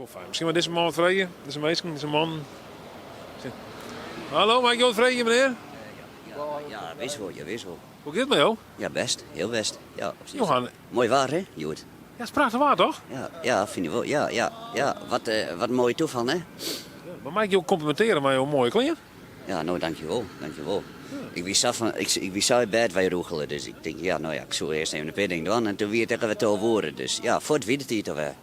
wol fijn. Miskien mei dizze man wat freegje? Dizze minsken, dizze mannen. Hallo, mei ik jo wat freegje, menear? Ja, wis wol, ja, wis wol. Hoe giet it mei jo? Ja, best. Hiel best. Ja, precies. Johan. Moai waar, hè, hjoed? Ja, it is prachtich waar, toch? Ja, ja, fyn ik wol. Ja, ja, ja. Wat, eh, wat in moaie tafal, hè? Ja, mar mei ik jo komplimintearje mei jo moaie klean? Ja, no, dankjewol, dankjewol. Ik wie sa fan, ik, ik wie sa út bêd wei rûgele, dus ik tink, ja, no ja, ik soe earst even in pear dingen dwaan en toen wie it ek alwer 12 oere, dus ja, fuort wie de tiid alwer.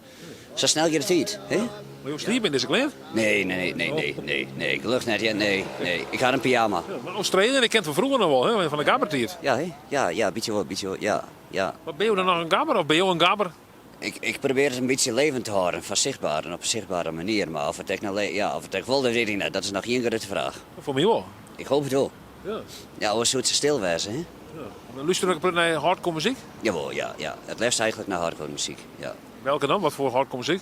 Sa snel giet de tiid, hè? Mar jo sliepe yn dizze klean? Nee, nee, nee, nee, nee, nee, gelokkich net, ja, nee, nee. Ik ha in pyjama. Ja, mar Australië, ik ken it fan froeger noch wol, hè, fan de gabbertiid. Ja, hè? Ja, ja, bytsje wol, bytsje wol, ja, ja. Mar binne jo dan noch in gabber of binne jo in gabber? Ik, ik probear it in bytsje levend te hâlden, foar sichtber en op in sichtbere manier. Mar oft it ek noch, ja, oft it ek wol, dat wit ik net. Dat is noch ien grutte fraach. Foar my wol. Ik hoop it wol. Ja. Ja, oars soe it sa stil wêze, hè? Ja. Mar lústerje jo ek nei hardcore muzyk? Jawol, ja, ja. It leafst eigentlik nei hardcore muzyk, ja. Welke dan? Wat foar hardcore muzyk?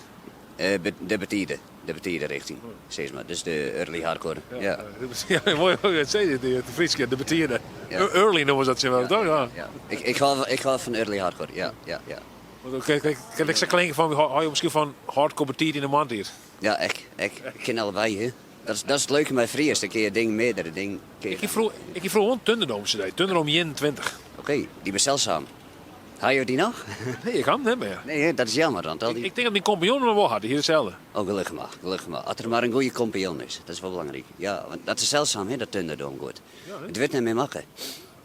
De betide, de betide richting, sis mar. Dus de early hardcore, ja. Ja, moai hoe je it sizze, it Fryske, de betide. Early noeme se dat tsjintwurdich, toch? Ja. Ja. Ik, ik, hou, ik hou fan early hardcore, ja, ja, ja. Want kin ik sa klinken fan, hou je miskien fan hardcore betiid yn de moarntiid? Ja, ek, ek. Ik kin allebei, hè. Dat is, dat is it leuke mei Fries, dan kin je dingen meardere dingen. Ik hie froeger, ik hie froeger in Thunderdome CD, Thunderdome 21. Oké, dy binne seldzaam. Ha jo dy noch? Nee, ik ha 'm net mear. Nee, hè, dat is jammer. Want al dy... Ik, ik tink dat myn kompanjon 'm noch wol hat, dy hie itselde. Oh, gelokkich mar, gelokkich mar. As der mar in goede kompanjon is, dat is wol belangryk. Ja, want dat is seldzaam, hè, dat Thunderdome goed. Ja, hè? It wurdt net mear makke.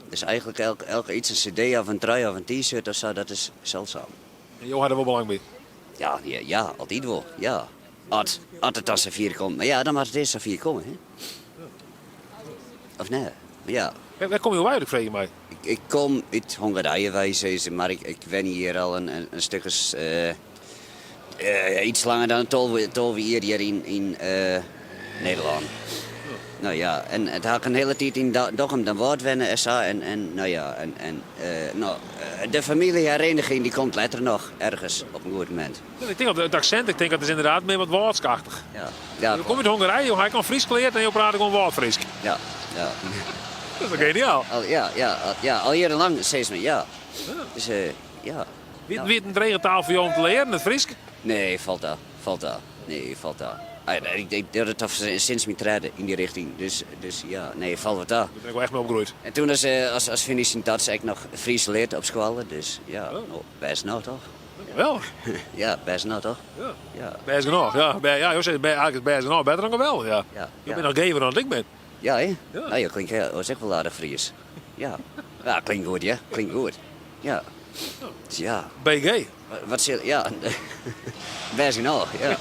Dus eigentlik elk, elk iets, in cd of in trui of in t-shirt of sa, dat is seldzaam. En jo ha der wol belang by? Ja, ja, ja, altyd wol, ja. As, as it dan safier komt. Mar ja, dan moat it earst safier komme, hè. Of net? Ja. Wêr komme jo wei, as ik freegje mei? Ik, ik kom út Hongarije wei, sizze, mar ik, ik wenje hjir al in, in, in stik as iets langer dan 12 jier hjir yn, yn Nederlân. No ja, en it ha ik in hiele tiid yn Dokkum Damwâld wenne en sa. En, en no ja, en, en no, de famyljehereniging dy komt letter noch ergens op in goed momint. Ik tink dat it aksint, ik tink dat is ynderdaad mear wat Wâldskachtich. Ja, ja. Jo komme út Hongarije, jo ha ek al Frysk leard en jo prate gewoan Wâldfrysk. Ja, ja. Dat is toch geniaal? Al, ja, ja, ja, al jierrenlang sis mar, ja. Dus ja. Wie wie it in drege taal foar jo om te learen, it Frysk? Nee, falt ta, falt ta. Nee, falt ta. Ik, ik doch it al sinds myn tredde yn dy richting, dus, dus ja, nee, falt wol ta. Dêr bin ik wol echt mei opgroeid. En toen as, as, as finishing touch ek noch Frysk leard op skoalle, dus ja, no, bêst noch toch? Geweldich. Ja, bêst genôch toch? Ja. Ja. Bêst genôch, ja. Ja, jo sizze eigentlik is bêst genôch better dan geweldich, ja. Ja. Jo binne noch gever dan ik bin. Ja, hè? Ja. No, jo klinke hiel, is ek wol aardich Fries. Ja. Ja, klinkt goed, ja. Klinkt goed. Ja. Dus ja. BG. Wat sil, ja. Bêst genôch, ja.